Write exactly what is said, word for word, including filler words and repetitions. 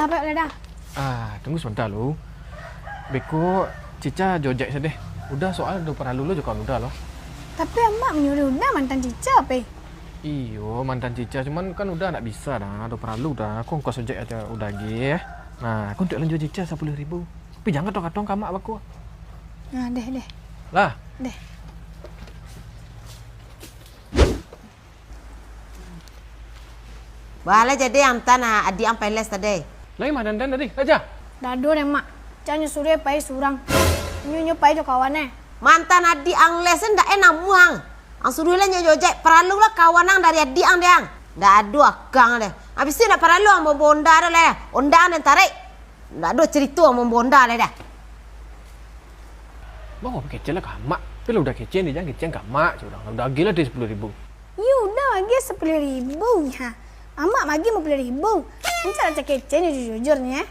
Lah, Pak, lah dah. Ah, tunggu sabanta lu. Beko Cica jo Jack sadeh. Uda soal ado paralu lo jo kawan Uda lo. Tapi Amak manyuruah Uda maantaan Cica, Pe. Iyo, maantaan Cica, cuman kan Uda ndak bisa dah, ado paralu dah. Ko ongkos ojek ajo Uda agiah. Nah, ko untuak alun juo Cica sapuluah ribu. Tapi jan kato-kato ka Amak beko. Nah, deh, deh. Lah. Deh. Baa lah jadi ang tan adiak ang pai les tadi. Lai mah dandan tadi, Raja? Dado deh, Mak. Cica nyo suruah pai surang. Inyo, nyo pai jo kawan e. Maantaan adiak ang les ndak e namuah ang. Ang suruah lah nyo jo Jack, paralu lah kawan ang dari adiak ang deh ang. Ndak ado akang deh. Abih tu ndak paralu ang bawa Honda tu lai. Honda ang den tarik. Ndak ado carito ang bawa Honda lai dah. Baa kecek lah ka Amak. Tapi lah Uda kecek ni, jan kecek ka Amak, cak urang. Uda agiah lah tadi sapuluah ribu. Iyo, Uda agiah sapuluah ribu, ha. Amak maagiah limo puluah ribu. Rancak lah kecek ni jujur-jujur ni, eh.